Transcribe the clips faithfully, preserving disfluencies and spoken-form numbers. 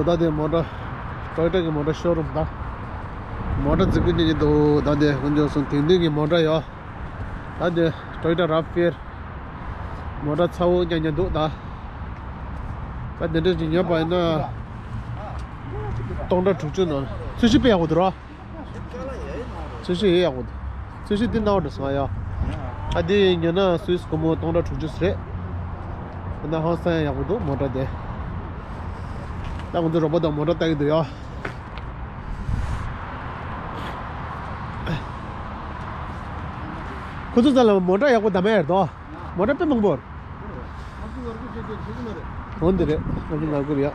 ད་དེ་མོ་ཊ། ཊོ་ཡོ་ཊ་གི་མོ་ཊ་ཤོ་རུམ་ད། མོ་ཊ་རྫིག་པོ་ཉིད་ཉིད་འདུག་ད་དེ་དཀོན་མཆོག་གསུམ། དེང་དུས་ཀྱི་མོ་ཊ་ཡོད། ད་དེ་ཊོ་ཡོ་ཊ་རེབ་ཕོར། མོ་ཊ་ཚ་བོ་རྐྱང་རྐྱང་འདུག་ད། ད་དེ་འདྲ་ཅིག་ཉོས་པ་ཡིན་ན། སྟོང་ཕྲག་དྲུག་ཅུ་ནང་། ཚོས་གཞི་དཔེ་ཡག་པོ་འདུག་ར། ཚོས་གཞི་ཡག་པོ་འདུག་ཚོས་གཞི་འདི་ནང་དུ་སོང་ཡ། ཨ་འདི་ཉོས་ན་སུད་སི་སྒོར་མོ་སྟོང་ཕྲག་དྲུག་ཅུ་རེད། ད་ཧང་སང་ཡག་པོ་འདུག་མོ་ཊ་དེ། ད་ང་ཚོ་རོགས་པ་དང་མོ་ཊ་ལྟ་གི་འདུག་ཡ། ཁོ་ཚོ་ཚང་ལ་མོ་ཊ་ཡག་པོ་གདམ་ཡ་རེད་དོ། མོ་ཊ་དཔེ་མང་པོ་རེད། འོ་འདི་རེད། ལྔ་བཅུ་ང་དགུ་རེད་ཡ།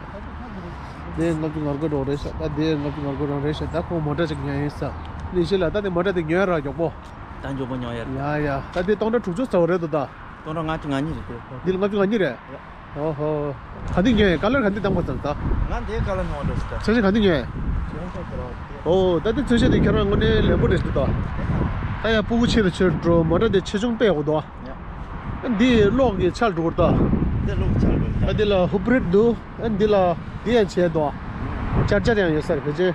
དེ་ལྔ་བཅུ་ང་དགུ་རང་རེད་ཤག་ད་དེ་ལྔ་བཅུ་ང་དགུ་རང་རེད་ཤག་ད་ཁོང་མོ་ཊ་ཅིག་ཉོས་ཡིན་ས། ནི་ཤེས་ལ་ད་དེ་མོ་ཊ་དེ་ཉོས་ར་མགྱོགས་པོ། ད་མགྱོགས་པོ་ཉོས་ཡ། ཡ་ཡ། ད་དེ་སྟོང་ཕྲག་དྲུག་ཅུ་ཚ་བོ་རེད་དོ་ད། སྟོང་ཕྲག་ལྔ་བཅུ་ང་གཉིས་རེད་དེ། འདི་ལ་ལྔ་བཅུ་ང་གཉིས་རེད། ཡ། ཨོ་ཧོ། ག་འདི་ཉོས་ཡ། ཀ་ལར་ག་འདི་བཏང་པ་ཙམ་ད། ང་འདི་ཀ་ལར་ཉོས་འདུག་ད། ཚོས་གཞི་ག་འདི་ཉོས་ཡ། ཨོ་ད་དེ་ཚོས་གཞི་དེ་ཁྱེད་རང་དངོས་གནས་ལེན་པོ་རེད་ཤག་ད། ད་ཡ་སྤུ་གུ་ཆེ་རུ་ཆེ་རུ་འགྲོ། མོ་ཊ་དེ་ཆེ་ཆུང་དཔེ་ཡག་པོ་འདུག་ཡ། འདི་གློག་གི་ཆག་འགྲོ་གི་རེད་ད། འདི་གློག་ཆག་འགྲོ་གི་རེད། ཨ་འདི་ལ་ཧུབ་རིད་འདུག་ཨ་འདི་ལ་འདི་ཡང་བྱས་འདུག་ཅར་ཅར་ཡང་ཡོད་ས་རེད་ཕལ་ཆེར།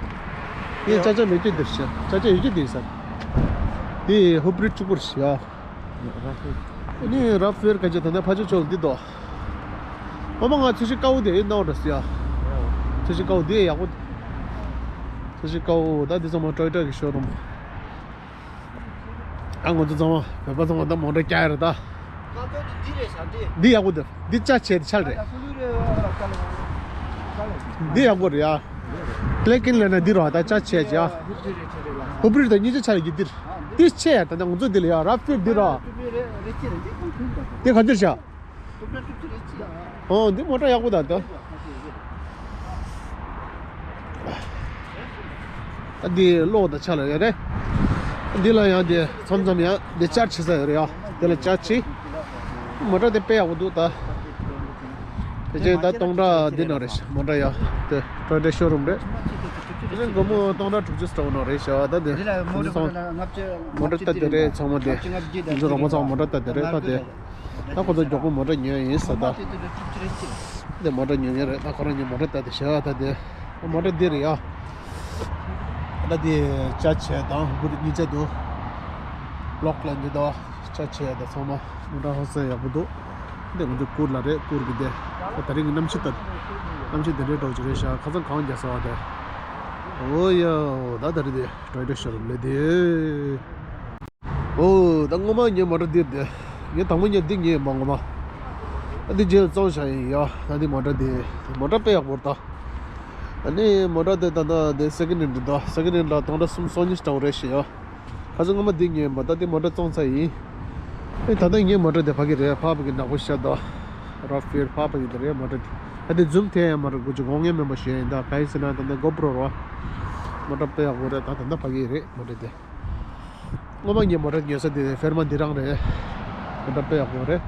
ངས་ཅར་ཅར་མེད་རྒྱུ་འདིར་བྱས། ཅར་ཅར་ཡོད་རྒྱུ་འདི་ས་རེད། འདི་ཧུབ་རིད་གཅིག་པུར་བྱས་ཡ། ཨ་ནི་རེབ་ཕོར་ག་ཅིག་ད་ནས་ཕ་ཆོས་ཆོག་འདི་འདུག་ཨ་མ་ང་ཚོས་གཞི་དཀར་པོ་དེ་ཡིན་ནའོ་འདྲ་ཟེར་ཡ། ཚོས་གཞི་དཀར་པོ་དེ་ཡག་པོ། ཚོས་གཞི་དཀར་པོ་ད་འདི་ཚང་མ་ཊོ་ཡོ་ཊ་གི་ཤོ་རུམ། ཨ་ང་ཚོ་ཚང་མ་བོད་པ་ཚང་མ་ད་མོ་ཊ་རྒྱག་ཡ་རེད་ད། ང་ཚོ་འདི་འདི་རེད་ཤག་འདི། འདི་ཡག་པོ་འདུག་འདི་ཅར་བྱས་ཏེ་ཆག་རེད། ད་སུ་ལུ་རེད་ཀ་ལ། ཀ་ལ། འདི་ཡག་པོ་རེད་ཡ། པི་ལག་ཨིན་ལབ་ན་འདི་རེད་ད་ཅར་བྱས་ཀྱི་ཡ། ཧུབ་རིད་རེད་ཆག་རེད་ལ། ཧུབ་རིད་དང་གཉིས་ཆ་ཆག་རེད་ཀྱི་འདིར། འདི་ཆེ་ཡ་ད་ལྟ་ང་ཚོ་འདི་ལ་ཡ་རེབ་ཕོར་འདི་རེད། འདི་ག་འདིར་ཤག་ཨོ་འདི་མོ་ཊ་ཡག་པོ་ད་ད། ཨ་འདི་གློག་དང་ཆ་ལ་ཡོད་རེད། འདི་ལ་ཡང་འདི་མཚམས་མཚམས་ཡང་འདི་ཅར་བྱེད་ས་ཡོད་རེད་ཡ། འདི་ལ་ཅར་བྱེད། མོ་ཊ་དེ་དཔེ་ཡག་པོ་འདུག་ད། དེ་རྗེས་ད་སྟོང་ཕྲག་འདི་ནང་རེད་ཤག་མོ་ཊ་ཡ། དེ་ཊོ་ཡོ་ཊ་ཤོ་རུམ་རེད། དེ་རིང་སྒོར་མོ་སྟོང་ཕྲག་དྲུག་ཅུ་སྤྲད་ནང་རེད་ཤག་ད་དེ་འདི་ལ་མོ་ཊ་ལྔ་བཅུ། མོ་ཊ་ལྟ་དེ་རེད་ཚང་མ་དེ། ལྔ་བཅུ་ང་བརྒྱད་དང་ང་ཚོ་རོགས་པ་ཚང་མ་མོ་ཊ་ལྟ་དེ་རེད་ད་དེ། ད་ཁོ་ཚོ་མགྱོགས་པོ་མོ་ཊ་ཉོས་ཡིན་ས་ད། དེ་མོ་ཊ་ཉོ་མཁན་རེད་ད་ཁོ་རང་གཉིས་མོ་ཊ་ལྟ་དེ་བཞག་ད་དེ། མོ་ཊ་འདི་རེད་ཡ། ད་དེ་ཅར་བྱས་དང་སྒུར་གཉིས་ཆ་འདུག་ལོག་ལ་འདི་ད་ཅར་བྱས་ད་ཚང་མ་མོ་ཊ་ཧང་སང་ཡག་པོ་འདུག་འདི་ང་ཚོ་གུར་ལ་རེད་གུར་གི་དེ། ད་དེ་རིང་གི་གནམ་གཤིས་ད། གནམ་གཤིས་དེ་འདྲའི་འགྲོ་གི་རེད་ཤག་ཁ་སང་གངས་རྒྱག་ས་བ་དེ། ཨོ་ཡ། ད་ད་རེད་དེ་ཊོ་ཡོ་ཊ་ཤོ་རུམ་ལས་དེ། ཨོ། ད་སྔོན་མ་ངའི་མོ་ཊ་འདི་རེད་དེ། ངས་དང་པོ་ངས་འདི་ཉོས་ཡིན་པ་སྔོན་མ། ཨ་འདི་རྗེས་ལ་བཙོང་བཞག་ཡིན་ཡ། ད་འདི་མོ་ཊ་འདི། མོ་ཊ་དཔེ་ཡག་པོ་རེད་ད། ཨ་ནི་མོ་ཊ་དེ་ད་ལྟ་དེ་སེ་ཀེན་ཧེན་ཌི་རེད་ད། སེ་ཀེན་ཧེན་ཌི་ལ་སྟོང་ཕྲག་སུམ་ཅུ་སོ་གཉིས་ལྟ་བུ་རེད་ཤག་ཡ། ཁ་སང་སྔོན་མ་འདི་ཉོས་ཡིན་པ་ད་འདི་མོ་ཊ་བཙོང་ཚར་ཡིན། ཨེ་ད་ལྟ་ངའི་མོ་ཊ་དེ་ཕ་གི་རེད། ཕ་ཕ་གི་ནག་པོ་ཤ་ད། རེབ་ཕོར་ཕ་ཕ་གི་དེ་རེད་མོ་ཊ་དེ། ད་དེ་ཛུམ་ཐེབས་ཡ་མ་རེད་གོ་ཅིག་དགོས་ངེས་མིན་པ་ཞུ་ཡ་ཡིན་ད། ག་ཡིན་ཟེར་ན་ད་ལྟ་གོ་པྲོ་རེད་བ། མོ་ཊ་དཔེ་ཡག་པོ་རེད་ད། ད་ལྟ་ཕ་གི་རེད་མོ་ཊ་དེ། སྔོན་མ་ངས་མོ་ཊ་ཉོ་ས་དེ་ཧྥེར་མ་འདི་རང་རེད། མོ་ཊ་དཔེ་ཡག་པོ་རེད།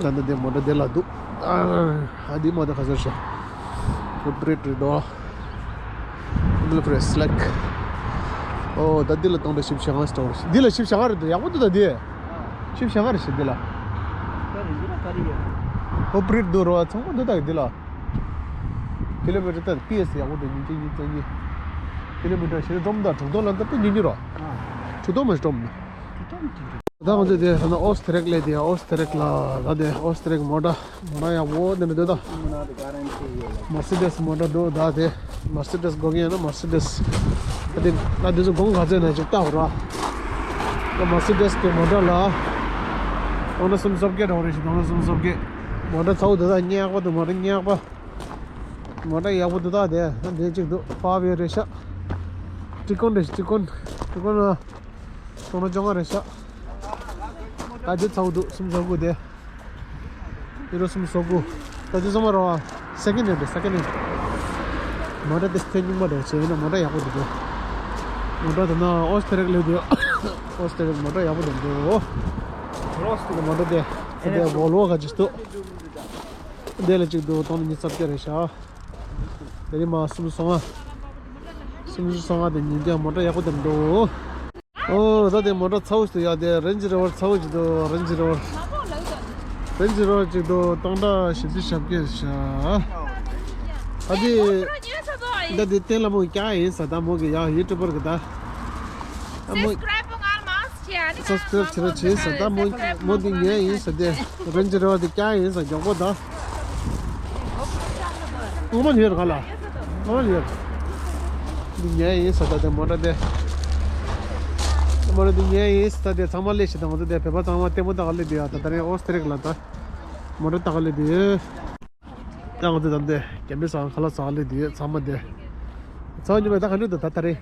ད་ལྟ་དེ་མོ་ཊ་དེ་ལ་འདུག་ཨ་འདི་མོ་ཊ་ག་ཚོད་ཤག་ཧུབ་རིད་རེད་དོ། ཧུབ་རིད་སི་ལེག་ཨོ་ད་འདི་ལ་སྟོང་ཕྲག་བཞི་བཅུ་ཞེ་ལྔ་སྟོང་རེད། འདི་ལ་བཞི་བཅུ་ཞེ་ལྔ་རེད་འདུག་ཡག་པོ་འདུག་ད་འདི། བཞི་བཅུ་ཞེ་ལྔ་རེད་ཤག་འདི་ལ། ཧུབ་རིད་འདུག་རོ་ཚང་མ་འདུག་ད་འདི་ལ། ཀི་ལོ་མི་ཊར་ད་པི་ཨེ་སི་ཡག་པོ་འདུག་ཉིས་བརྒྱ་ཉི་ཤུ་རྩ་གཉིས། ཀི་ལོ་མི་ཊར་ཞེ་འགྲོ་མི་ད་དྲུག་སྟོང་ལ་ད་དཔེ་ཉུང་ཉུང་རོ། དྲུག་སྟོང་མ་འགྲོ་མི་འདུག་ད་ང་ཚོ་དེ་ད་ཨོ་སི་ཐེ་རེག་ལས་དེ་ཨོ་སི་ཐེ་རེག་ལ་ད་དེ་ཨོ་སི་ཐེ་རེག་མོ་ཊ་མོ་ཊ་ཡག་པོ་དེ་འདྲ་འདུག་ད། མར་སི་ཌེས་མོ་ཊ་འདུག་ད་དེ། མར་སི་ཌེས་དགོས་ཀྱི་ཡོད་ན་མར་སི་ཌེས། ད་དེ་ང་དེ་ཚོ་གོང་ག་ཚོད་ན་ཅིག་ལྟ་བ་ར། ད་མར་སི་ཌེས་གི་མོ་ཊ་ལ། ཨོ་ན་སུམ་སོ་བརྒྱད་འགྲོ་རེད་ཤག་ཨོ་ན་སུམ་སོ་བརྒྱད། མོ་ཊ་ཚ་བོ་དེ་དག་སྙེག་པ་དང་མོ་ཊ་སྙེག་པ། མོ་ཊ་ཡག་པོ་འདུག་ད་དེ་ད་དེ་གཅིག་འདུག་ཕ་བེ་རེད་ཤག་ཀྲི་ཀོན་རེད་ཀྲི་ཀོན། ཀྲི་ཀོན་ལ་སྟོང་ཕྲག་བཅོ་ལྔ་རེད་ཤག་ད་དེ་ཚ་བོ་འདུག་སུམ་སོ་དགུ་དེ། ཡུ་རོ་སུམ་སོ་དགུ། ད་དེ་ཚང་མ་རོ་ཨ། སེ་ཀེན་ཧེན་རེད་སེ་ཀེན་ཧེན། མོ་ཊ་དེ་ཐེངས་རྙིང་མ་རེད་བྱས་ཡིན་ན་མོ་ཊ་ཡག་པོ་འདུག་མོ་ཊ་དེ་ན་ཨོ་སི་ཐེ་རེག་ལས་དེ། ཨོ་སི་ཐེ་རེག་མོ་ཊ་ཡག་པོ་འདུག་འདུག་མོ་ཊ་དེ། ད་དེ་བོལ་ཝོ་ག་ཅིག་འདུག་དེ་ལ་གཅིག་འདུག་སྟོང་ཉི་ཤུ་རྩ་བརྒྱད་རེད་ཤག་དེ་རིང་མ་སུམ་སོ་ལྔ། སུམ་སོ་ལྔ་དེ་ཉིན་རྒྱང་མོ་ཊ་ཡག་པོ་དེ་འགྲོ། ཨོ་ད་དེ་མོ་ཊ་ཚ་བོ་ཞིག་འདུག་ཡ་དེ་རེན་ཇི་རོ་ཝར་ཚ་བོ་ཞིག་འདུག་རེན་ཇི་རོ་ཝར། རེན་ཇི་རོ་ཝར་ཅིག་འདུག་སྟོང་ཕྲག་བཞི་བཅུ་ཞེ་བརྒྱད་ཤག་ཨ་དེ་ད་དེ་བསྟན་ལ་མོ་ཀྱ་ཡིན་ས་ད་མོ་གི་ཡ་ཡུ་ཊུབ་པར་གི་ད། ཨ་མོ་སབ་སི་ཀ་རེབ་བྱེད་ར་བྱེད་ས་ད་མོ་མོ་དེ་ཉལ་ཡིན་ས་དེ་རེན་ཇི་རོ་བར་དེ་ཀྱ་ཡིན་ས་མགྱོགས་པོ་ད། ཨོ་མ་ལི་ཡར་ག་ལ། ཨོ་མ་ལི་ཡར། འདི་ཉལ་ཡིན་ས་ད་དེ་མོ་ཊ་དེ། མོ་ཊ་འདི་ཉལ་ཡིན་ས་ད་དེ་ཚང་མ་ལས་ཤི་ད་ང་ཚོ་དེ་བོད་པ་ཚང་མ་ལྟད་མོ་ལྟ་ག་སླེབས་ཡ་ད་ད་རེ་ཨོ་སི་ཏྲེ་ལ་ད། མོ་ཊ་ལྟ་ག་སླེབས་ཡོད། ད་ང་ཚོ་ད་འདི་རྒྱ་མི་ས་ཁ་ལག་ཟ་ག་སླེབས་ཡོད་ཚང་མ་དེ། ཚང་མ་ཉོས་པ་ད་ག་འདྲ་འདུག་ད་ད་རེ།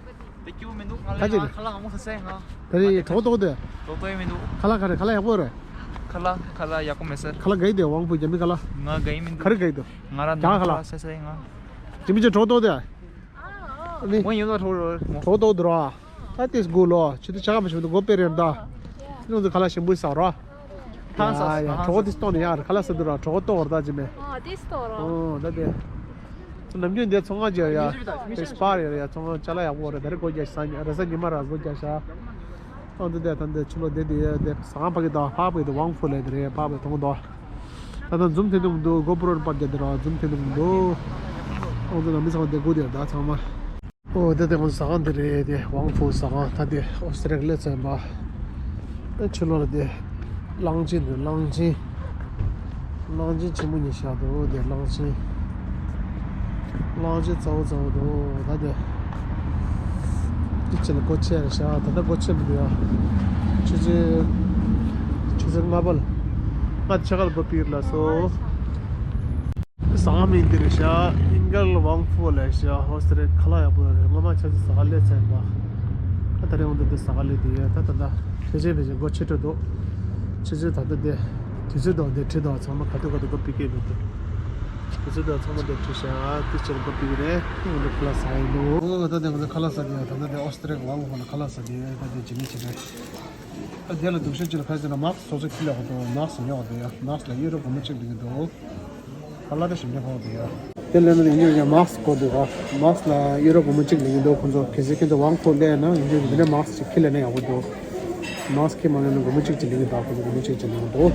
དེ་སྐྱིད་པོ་མི་འདུག་ང་ལ་ཁ་ཅིག་ཁ་ལག་མང་པོ་ཟ་ས་ཡིན་ང་། ད་རེ་གྲོགས་ཏོག་དེ། ཏོག་ཏོག་ཡིན་མི་འདུག་ཁ་ལག་ག་རེ་ཁ་ལག་ཡག་པོ་རེད། ཁ་ལག་ཁ་ལག་ཡག་པོ་མེད་ས། ཁ་ལག་ག་ཡི་དེ་དབང་པོ་རྒྱ་མི་ཁ་ལག་ང་ག་ཡི་མི་འདུག་ག་རེ་ག་ཡི་འདུག་ང་ར་རྒྱ་ཁ་ནང་ལག་ཁ་ལག་ཟ་ས་ཡིན་ང་། ཇི་མི་ཅི་གྲོགས་ཏོག་དེ། ནི། མོ་ཡིན་ལ་གྲོགས་རོ། གྲོགས་ཏོག་དེ་རོ། ད་དེ་སྒུག་ལོ་ཆུ་དེ་ཆ་ག་མ་ཆུ་དེ་སྒོ་སྤེ་རེད་ད། ནང་དུ་ཁ་ལག་ཞིམ་པོ་ཟ་རོ། ཐང་ས་ཡ་ཡ་གྲོགས་དེ་སྟོང་ནི་ཡ་ཁ་ལག་ཟ་དུ་རོ་གྲོགས་ཏོག་ར་ད་ཇི་མེ། ཨ་དེ་སྟོང་རོ། ཨོ་ད་དེ། ནམ་རྒྱུན་འདི་ཚོང་ཁང་ཅིག་ཡོད་ཡ། དེ་སྤར་ཡོད་ཡ་ཚོང་ཁང་ཅ་ལག་ཡག་པོ་རེད་ད་རེས་སྒོ་རྒྱག་ཤག་རེས་གཟའ་ཉི་མ་ར་སྒོ་རྒྱག་ཤག་ཨང་དུ་དེ་ད་འདི་ཕྱི་ལོགས་བསྡད་དེ་ཡོད་དེ་ཟ་ཁང་ཕ་གི་དང་ཕ་བི་དེ་དབང་ཕུ་ལས་དེ་རེད་ཕ་བི་མཐོང་དོ། ད་ད་འཛུམ་ཐེངས་དུ་མི་འདུག་སྒོ་པུ་རོར་པར་རྒྱག་དེ་ར་འཛུམ་ཐེངས་དུ་མི་འདུག་ཨང་དུ་ནང་མི་ཚང་བསྡད་དགོས་དེ་ད་ཚང་མ། ཨོ་དེ་དེ་ང་ཚོ་ཟ་ཁང་དེ་རེད་དེ་དབང་ཕུ་ཟ་ཁང་ད་དེ་ཨོ་སི་ཏྲེ་ལི་ཡ་ཚན་པ། ཨ་ཕྱི་ལོགས་ལ་དེ་གླང་ཆེན་འདུག་གླང་ཆེན། གླང་ཆེན་ཆེན་མོ་གཉིས་བཞག་འདུག་དེ་གླང་ཆེན། གླང་ཆེན་ཚ་བོ་ཚ་བོ་འདུག་ད་དེ། དེ་ཕྱི་ལ་སྒོ་ཕྱེ་རེད་ཤག་ད་ལྟ་སྒོ་ཕྱེ་མི་འདུག་ཡ། ཆུ་ཚོད། ཆུ་ཚོད་ལྔ་པ་ལ། ལྔ་ཕྱེད་ཀ་ལ་སྒོ་ཕྱེ་རེད་ལ་སོ། ཟ་ཁང་མིང་འདི་རེད་ཤག་ཨིན་གལ་ཝང་ཧྥུ་ལབ་ཤག་ཧོ་སི་རེད་ཁ་ལག་ཡག་པོ་རེད། སྔོན་མ་ཆ་ཚང་ཟ་ཁང་སླེབས་ཚར་ཡིན་པ། ད་ད་རེས་འོང་དུས་འདི་ཟ་ཁང་སླེབས་དུས་ཡོད་ད་ད་ད། ཕལ་ཆེར་ཕལ་ཆེར་སྒོ་ཕྱེ་འགྲོ་འདུག་ཆུ་ཚོད་ད་ལྟ་དེ། དུས་ཚོད་དང་དེ་ཁྲིད་དང་ཚང་མ་ག་དུས་ག་དུས་སྒོ་ཕྱེ་གི་མི་འདུག་དུས་ཚོད་དང་ཚང་མ་དེ་ཁྲིད་ཤག་དེ་ཕྱིར་སྒོ་ཕྱེ་གི་རེད། འོང་དུས་ཁ་ལག་ཟ་ཡིན་འདུག་ཨོ་ད་དེ་ང་ཚོ་ཁ་ལག་ཟ་དུས་ཡོད་ད་ད་དེ་ཨོ་སི་ཏྲེ་ལི་ཝང་ཧྥུ་ལ་ཁ་ལག་ཟ་དུས་ཡོད་ད་དེ་ཇི་མི་ཇི་རེད། ད་དེ་ལ་སྡུག་ཤོས་ཅིག་ལ་ཁ་ཟེར་ན་མཱ་སི་ཀི་སོ་སོ་ཁྱི་ལ་ཡག་པོ་འདུག་མཱ་སི་ཡག་པོ་འདུག་ཡ། མཱ་སི་ལ་ཡུ་རོ་སྒོར་མོ་གཅིག་ལེན་གྱི་འདུག་ཁ་ལག་དེ་ཞིམ་ཆ་ཁོག་འདུག་ཡ། དེ་ལས་ན་ཡིན་ཡང་མཱ་སི་ཀི་འདུག་ག་མཱ་སི་ལ་ཡུ་རོ་སྒོར་མོ་གཅིག་ལེན་གྱི་འདུག་ཁོང་ཚོ་གལ་སྲིད་ཁྱེད་ཚོ་ཝང་ཧྥུ་སླེབས་ན་ཡིན་དུས་འདི་ནས་མཱ་སི་གཅིག་ཁྱི་ལེན་ན་ཡག་པོ་འདུག་མཱ་སི་ཁྱི་མ་ལེན་ན་སྒོར་མོ་གཅིག་ཅིག་ལེན་གྱི་འདུག་ཁོང་ཚོ་སྒོར་མོ་གཅིག་ཅིག་ལེན་གྱི་འདུག་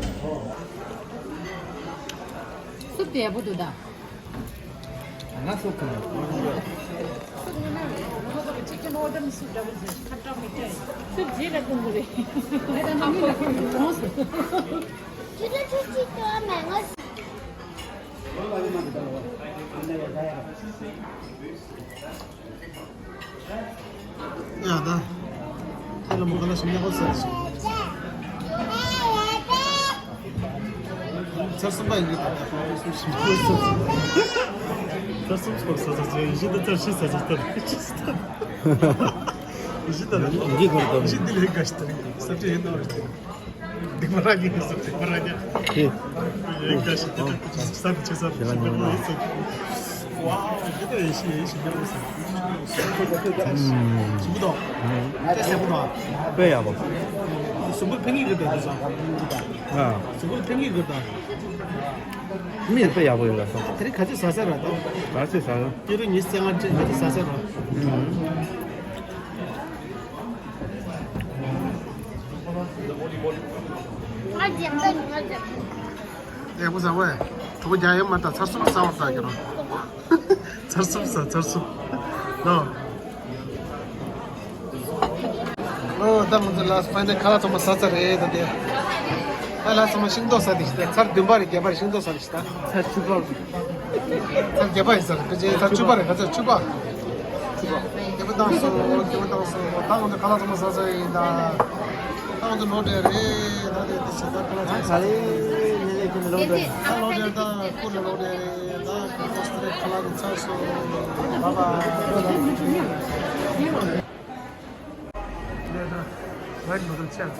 སུབ་དེ་ཡག་པོ་འདུག་ད། ང་སོགས་ཀྱི་ཅི་ཀན་ཨོ་ཌར་སུ་ཌབ་ལ་ཇི་ཁ་ཏྲ་མི་ཏྲ་སུ་ཇི་ལ་ཀུང་གུ་རེ། ཡ་ད། ཁྱེད་ལ་མོ་ག་ལ་ཞིམ་ཉག་པོ་ཟེར་ཞིག་ཚར་གསུམ་པ་ཡིན་གྱི་ད། ཚར་གསུམ་སྐོར་ཟ་ཟ་ཟ་ཡིན་གྱི་ད། ཚར་བཞི་ཟ་ཟ་ཟ་ཡིན་གྱི་ད། ཡིན་གྱི་ད། ཡིན་གྱི་གོ་ད། ཡིན་གྱི་འདི་ལས་དགའ་ཞིག་ད། ས་ཆ་ཡིན་ནོ། སྡིག་པ་ར་གི་ཟེར་སྡིག་པ་ར་ཉག་ཧེ། ཡིན་ག་ཞིག་དེ་ལ་ས་དེ་ཆེ་ས་དེ་ཞིག་ལ་ཟེར། ཝའོ་འདི་ལྟར་ཡེ་ཤེས་ཡེ་ཤེས་ཉག་ཟེར། གཟུགས་པོ་དང་། དེ་ཟེར་པོ་དང་། དཔེ་ཡག་པོ། གཟུགས་པོ་ཕན་གྱི་རེད་དེ་ཟེར། ཨ། གཟུགས་པོ་ཕན་གྱི་རེད་དང་། མི་དཔེ་ཡག་པོ་ཡོད་ལ་སོང་། དེ་རིང་ག་ཚོད་ཟ་ས་ར་དང་། ག་ཚོད་ཟ་ས། དེ་རིང་ཉི་ཤུ་རྩ་ལྔ་ཅན་ག་ཚོད་ཟ་ས་ར། ང་འཇམ་པོ་ཡིན་ང་འཇམ་པོ། ཡག་པོ་ཟ་བས། གྲོགས་རྒྱག་ཡོད་མ་ད་ཚར་གསུམ་ཟ་བར་ད་གི་རོ། ཚར་གསུམ་ཟ་ཚར་གསུམ། ལོ། ཨོ་ད་ང་ཚོ་ལ་ཕའི་ནལ་ཁ་ལག་ཚང་མ་ཟ་ཚར་རེད་ད་དེ། ཁ་ལག་ཚང་མ་ཤིང་ཏོག་ཟ་དེ་ཞིག་ད་ཚར་བདུན་པ་རེད་བརྒྱད་པ་རེད་ཤིང་ཏོག་ཟ་དེ་ཞིག་ད། ཚར་བཅུ་པ། ཚར་བརྒྱད་པ་ཡིན་ས་རེད་ཕལ་ཆེར་ཚར་བཅུ་པ་རེད་ག་ཚོད་བཅུ་པ། བཅུ་པ། བརྒྱད་པ་བཏང་སོང་བརྒྱད་པ་བཏང་སོང་ད་ང་ཚོ་ཁ་ལག་ཚང་མ་ཟ་ཚར་ཡིན་ད། ད་ང་ཚོ་ལོག་འགྲོ་རེད་ད་དེ་དེ་ཞིག་ད་ཁ་ལག་ཚང་མ་ཟ་ཚར་ཡིན། ད་ལོག་འགྲོ་ད་ཁུར་ལ་ལོག་འགྲོ་རེད་ད་ཁ་ལག་ཚང་མ་ཚར་སོང་། བཱའི་བཱའི། Red bottle check.